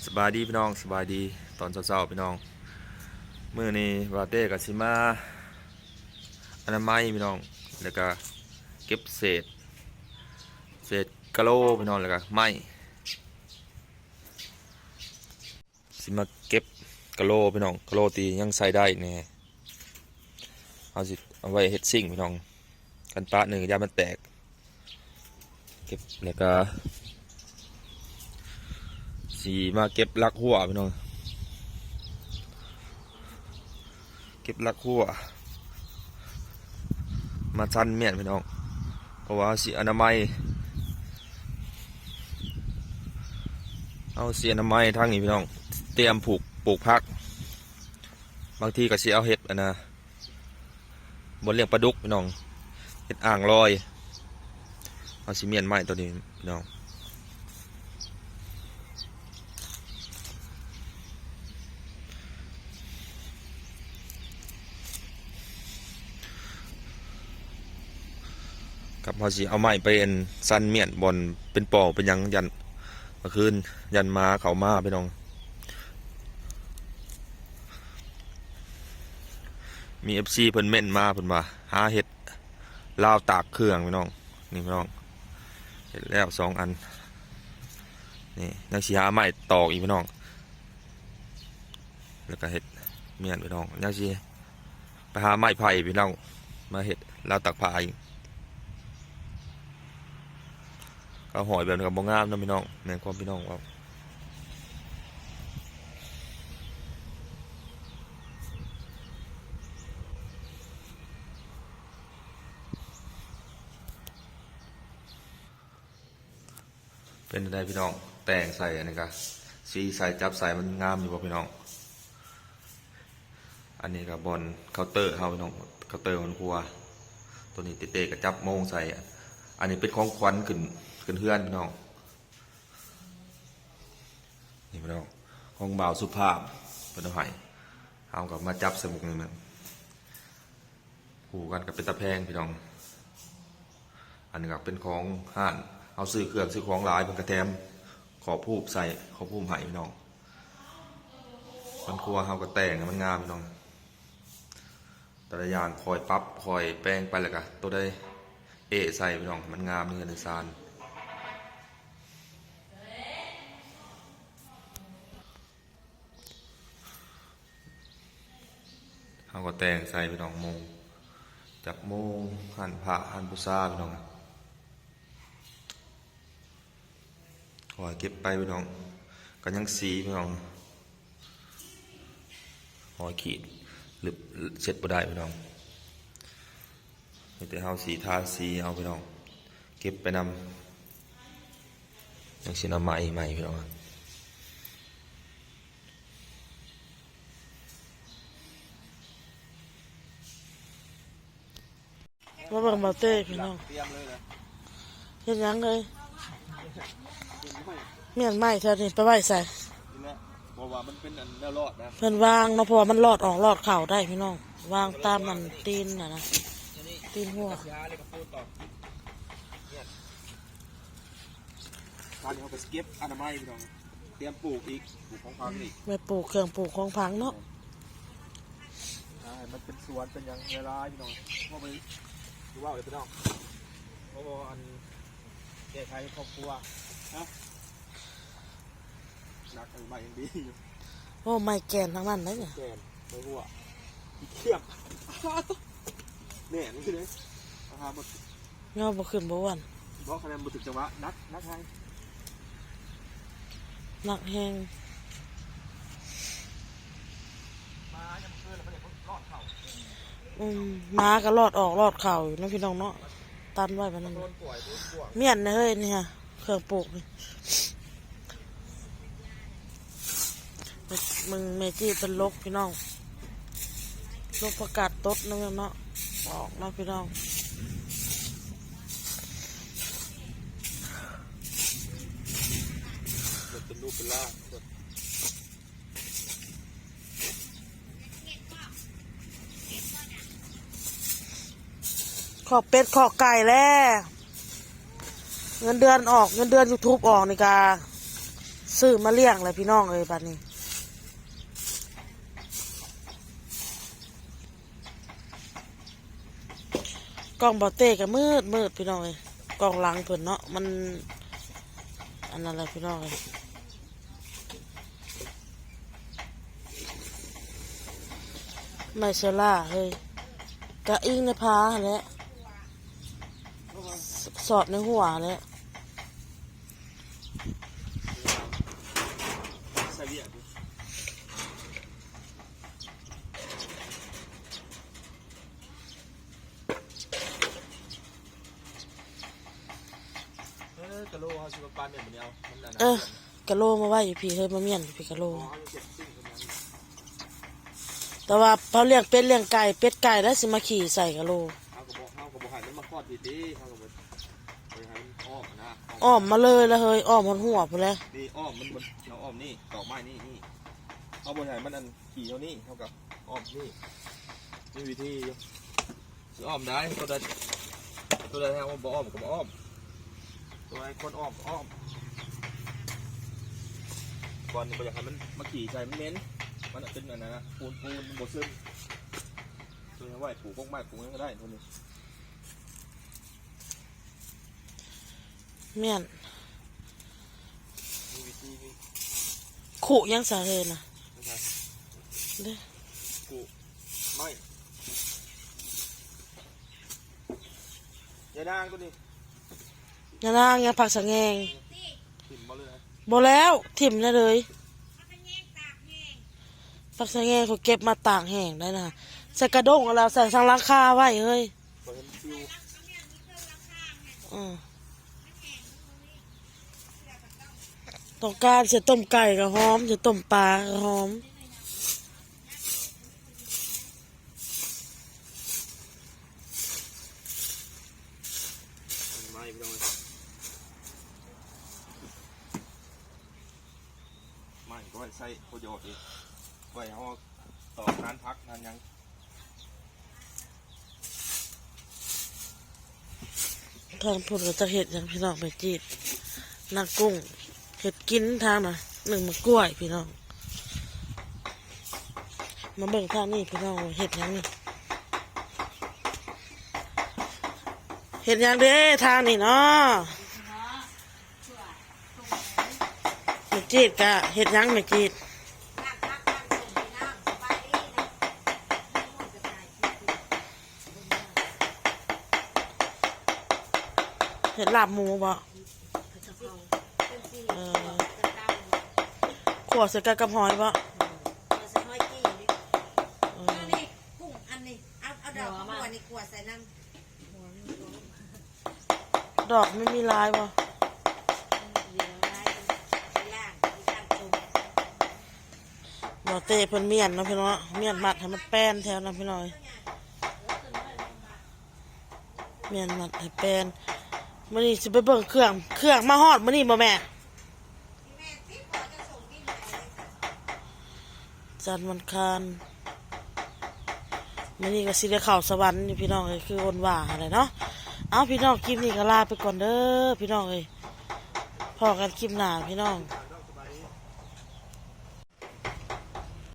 ສະບາຍດີພີ່ນ້ອງ ສະບາຍດີຕອນເຊົ້າໆ ພີ່ນ້ອງ. ມື້ນີ້ບ່າວເຕ້ກໍຊິມາອະນາໄມພີ່ນ້ອງ ແລ້ວກໍເກັບເສດ ເສດກະໂຫຼພີ່ນ້ອງ ແລ້ວກໍໄມ້. ຊິມາເກັບກະໂຫຼພີ່ນ້ອງ ກະໂຫຼທີ່ຍັງໃຊ້ໄດ້ແດ່ ເຮົາຊິເອົາໄວ້ເຮັດຊິງພີ່ນ້ອງ ກັນປະໜຶ່ງຢ້ານມັນແຕກ. ເກັບແລ້ວກະຊິມາເກັບຫຼັກຮົ້ວພີ່ນ້ອງ ເກັບຫຼັກຮົ້ວມາຊັ້ນມ້ຽນພີ່ນ້ອງ ເພາະວ່າເຮົາຊິອະນາໄມ ເຮົາຊິອະນາໄມທາງນີ້ພີ່ນ້ອງ ຕຽມປູກ ປູກຜັກ. ບາງທີກໍຊິເອົາເຮັດອັນນະ ບ່ອນລ້ຽງປາດຸກພີ່ນ້ອງ ເຮັດອ່າງລອຍ. ເຮົາຊິມ້ຽນໄມ້ຕົວນີ້ພີ່ນ້ອງ ກັບເຮົາຊິເອົາໄມ້ໄປອັນຊັ້ນມ້ຽນບ່ອນເປັນປ່ອງເປັນຫຍັງ ຢ້ານ ເມື່ອຄືນຢ້ານໝາເຂົ້າມາພີ່ນ້ອງ. ມີເອັຟຊີເພິ່ນເມັ້ນມາ ເພິ່ນວ່າຫາເຮັດລາວຕາກເຄື່ອງພີ່ນ້ອງ. ນີ້ພີ່ນ້ອງ ເຮັດແລ້ວສອງອັນ ນີ້ຍັງຊິຫາໄມ້ຕອກອີກພີ່ນ້ອງ ແລ້ວກໍເຮັດມ້ຽນພີ່ນ້ອງ ຍັງຊິ ໄປຫາໄມ້ໄຜ່ພີ່ນ້ອງ ມາເຮັດລາວຕາກຜ້າອີກ. ເຂົາຫ້ອຍແບບນີ້ກໍບໍ່ງາມເນາະພີ່ນ້ອງ ແມ່ນຄວາມພີ່ນ້ອງເວົ້າ. ເປັນໃດພີ່ນ້ອງ ແຕ່ງໃສ່ອັນນີ້ກະ ສີໃສ່ ຈັບໃສ່ ມັນງາມຢູ່ບໍ່ພີ່ນ້ອງ? ອັນນີ້ກະບ່ອນເຄົາເຕີເຮົາພີ່ນ້ອງ ເຄົາເຕີຫ້ອງຄົວ. ໂຕນີ້ເຕ້ໆກະຈັບໂມງໃສ່ ອັນນີ້ເປັນຂອງຂວັນຂຶ້ນ ຂຶ້ນເຮືອນພີ່ນ້ອງ. ນີ້ພີ່ນ້ອງ ຂອງບ່າວສຸພາບເພິ່ນເອົາໃຫ້ ເຮົາກະມາຈັບໃສ່ໝົກນີ້ ຄູ່ກັນກໍເປັນຕາແພງພີ່ນ້ອງ. ອັນນີ້ກໍເປັນຂອງຮ້ານ ເຮົາຊື້ເຄື່ອງຊື້ຂອງຫຼາຍ ເພິ່ນກໍແຖມຂອບຮູບໃສ່ ຂອບຮູບໃຫ້ພີ່ນ້ອງ. ເຮືອນຄົວເຮົາກໍແຕ່ງໃຫ້ມັນງາມພີ່ນ້ອງ ແຕ່ລະຢ່າງຄ່ອຍປັບຄ່ອຍແປງໄປ ແລ້ວກໍໂຕໃດເອໃສ່ພີ່ນ້ອງ ໃຫ້ມັນງາມໃນເຮືອນໃນຊານ. ເຮົາກໍແຕ່ງໃສ່ພີ່ນ້ອງ ໂມງ ຈັບໂມງ ຮ້ານພະຮ້ານບູຊາພີ່ນ້ອງ ຄ່ອຍເກັບໄປພີ່ນ້ອງ. ກໍຍັງສີພີ່ນ້ອງ ຮອຍຂີດລຶບເຊັດບໍ່ໄດ້ພີ່ນ້ອງ. ມີແຕ່ເຮົາສີ ທາສີເອົາພີ່ນ້ອງ ເກັບໄປນຳ ຈັ່ງຊິເອົາມາໃໝ່ພີ່ນ້ອງ. ມາເບິ່ງບ່າວເຕ້ພີ່ນ້ອງ ຕຽມເລີຍນະ ເຮັດຫຍັງເອີຍ? ມ້ຽນໄມ້ແຖວນີ້ໄປໄວ້ໃສ? ນີ້ແຫຼະ ເພາະວ່າມັນເປັນອັນແນວລອດນະ ເພິ່ນວາງເນາະ ເພາະວ່າມັນລອດອອກລອດເຂົ້າໄດ້ພີ່ນ້ອງ ວາງຕາມອັນຕີນຫັ້ນນະ ຕີນຮົ້ວ. ບາດນີ້ເຮົາກໍຊິເກັບອະນາໄມພີ່ນ້ອງ ຕຽມປູກອີກ ປູກຂອງຝັງອີກ ໄວ້ປູກເຄື່ອງປູກຂອງຝັງເນາະ. ອ່າ ໃຫ້ມັນເປັນສວນເປັນຫຍັງຫຼາຍໆ ພີ່ນ້ອງ ເພາະມັນ ຊິເວົ້າເລີຍພີ່ນ້ອງ ເພາະວ່າອັນ ແກ້ໄຂຄອບຄົວ ຮະ ໜັກ ອັນໃໝ່ຍັງດີຢູ່. ໂອ້ ໄມ້ແກ່ນທັງນັ້ນເດ້ນີ້ ແກ່ນ ໄມ້ຮົ້ວ ຂີ້ຂຽບ ແໜ້ນຢູ່ເດ້ ເອົາຫາບໍ່ ເງົາບໍ່ຂຶ້ນບໍ່ອ້ວນ ບໍ່ ຄະແນນບໍ່ຖືກຈັງຫວະ ໜັກ ໜັກແຮງ ໜັກແຮງ. ອືມ ໝາກໍລອດອອກລອດເຂົ້າຢູ່ເນາະ ພີ່ນ້ອງເນາະ ຕັນໄວ້ປານນັ້ນ. ມ້ຽນນະເຮີ້ຍ ນີ້ຫະ ເຄື່ອງປູກນີ້ ເບິ່ງແມ່ຈີ້ເພິ່ນຫຼົກພີ່ນ້ອງ ຫຼົກຜັກກາດຕົດເນາະ ເນາະ ອອກເນາະພີ່ນ້ອງ. ເປັນຮູບເປັນຮ່າງ ຄອກເປັດຄອກໄກ່ແລ້ວ ເງິນເດືອນອອກ ເງິນເດືອນຢູທູບອອກນີ້ກະ ຊື້ມາລ້ຽງແລ້ວພີ່ນ້ອງເອີຍ ບາດນີ້ ກ້ອງບໍ່ເຕ້ກໍມືດໆ ພີ່ນ້ອງເອີຍ ກ້ອງຫຼັງເພິ່ນເນາະ ມັນ ອັນນັ້ນແຫຼະພີ່ນ້ອງເອີຍ ໄມ້ເຊື້ອລາເຮີ້ຍ ກະອີງໃນຜາຫັ້ນແຫຼະ ສອດໃນຫົວຫັ້ນແຫຼະ. ເອີ ກະໂລເຮົາຊິມາປານແມ່ນບໍ່ນີ້ ເອົາ ມັນອັນນັ້ນ ເອີ ກະໂລມາໄວ້ຢູ່ພີ້ເຮີ້ຍ ມາມ້ຽນຢູ່ພີ້ກະໂລ ເຮົາຍັງເກັບສິ່ງເພິ່ນຍັງ ແຕ່ວ່າເຮົາລ້ຽງເປັດລ້ຽງໄກ່ ເປັດໄກ່ແລ້ວຊິມາຂີ້ໃສ່ກະໂລ ເຮົາກໍບໍ່ ເຮົາກໍບໍ່ໃຫ້ມັນມາຄອດພີ້ຕິ ເຮົາກໍບໍ່ ບໍ່ໃຫ້ມັນອ້ອມນະ ອ້ອມມາເລີຍລະເຮີ້ຍ ອ້ອມຮອດຫົວພຸ້ນແຫຼະ ນີ້ອ້ອມ ມັນ ເຮົາອ້ອມນີ້ ຕອກໄມ້ນີ້ ນີ້ ເຮົາບໍ່ໃຫ້ມັນອັນ ຂີ່ເທົ່ານີ້ ເຮົາກໍອ້ອມນີ້ ມີວິທີຢູ່ ຊິອ້ອມໄດ້ ຕົວໃດ ຕົວໃດເຮົາບໍ່ອ້ອມກໍບໍ່ອ້ອມ ຕົວໃດຄວນອ້ອມກໍອ້ອມ ກ່ອນນີ້ບໍ່ຢາກໃຫ້ມັນມາຂີ່ໃສ່ ມັນເໝັນ ມັນເປັນອັນນັ້ນນະ ປູນໆ ມັນບໍ່ຊຶມ ຕົວນີ້ເອົາໄວ້ປູກກົກໄມ້ ປູກຫຍັງກໍໄດ້ ຕົວນີ້ ແມ່ນ ມີວິທີ ຄຸຫຍັງສາເຮີນນະ ເດ້ ຄຸໄມ້ ຍານາງຕົວນີ້ ຍານາງ ຍາງຜັກສະແງງ ຖິ້ມບໍ່ເລີຍ ບໍ່ແລ້ວ ຖິ້ມແລ້ວເລີຍ ຜັກສະແງງຂ້ອຍເກັບມາຕາກແຫ້ງໄດ້ນະ ໃສ່ກະດ້ງແລ້ວ ໃສ່ທາງຫຼັງຄາໄວ້ເຮີ້ຍ. ເອີ ຕ້ອງການໃສ່ຕົ້ມໄກ່ກໍຫອມ ໃສ່ຕົ້ມປາກໍຫອມ ໄມ້ ໄມ້ກໍໄວ້ໃຊ້ປະໂຫຍດອີກ ໄວ້ເຮົາຕອກທານຜັກທານຫຍັງ. ທາງພຸ້ນກໍຈັກເຮັດຫຍັງພີ່ນ້ອງ ແມ່ຈີດ ນາງກຸ້ງເຮັດກິນ ທາງນະ ໜຶ້ງໝາກກ້ວຍພີ່ນ້ອງ ມາເບິ່ງທາງນີ້ພີ່ນ້ອງ ເຮັດຫຍັງນີ້ ເຮັດຫຍັງເດ້ທາງນີ້ເນາະ. ແມ່ຈີດກະເຮັດຫຍັງແມ່ຈີດ? ເຮັດລາບໝູບໍ? ເອີ ຂົ້ວໃສ່ກັນກັບຫອຍບໍ? ເອີ ເອົາ ເອົາດອກໝາກກ້ວຍນີ້ຂົ້ວໃສ່ນຳ. ດອກມັນມີຫຼາຍບໍ່? ບໍ່ເຕ້ເພິ່ນມ້ຽນເນາະພີ່ນ້ອງເນາະ ມ້ຽນມັດໃຫ້ມັນແປ້ນແຖວນັ້ນພີ່ນ້ອງເອີຍ ມ້ຽນມັດໃຫ້ແປ້ນ. ມື້ນີ້ຊິໄປເບິ່ງເຄື່ອງ ເຄື່ອງມາຮອດມື້ນີ້ບໍ່ແມ່? ຈັນວັນຄານ ມື້ນີ້ກໍຊິໄດ້ເຂົ້າສະຫວັນຢູ່ພີ່ນ້ອງເອີຍ ຄືຄົນວ່າຫັ້ນແຫຼະເນາະ. ເອົາ ພີ່ນ້ອງ ຄລິບນີ້ກໍລາໄປກ່ອນເດີພີ່ນ້ອງເອີຍ ພໍ້ກັນຄລິບໜ້າພີ່ນ້ອງ.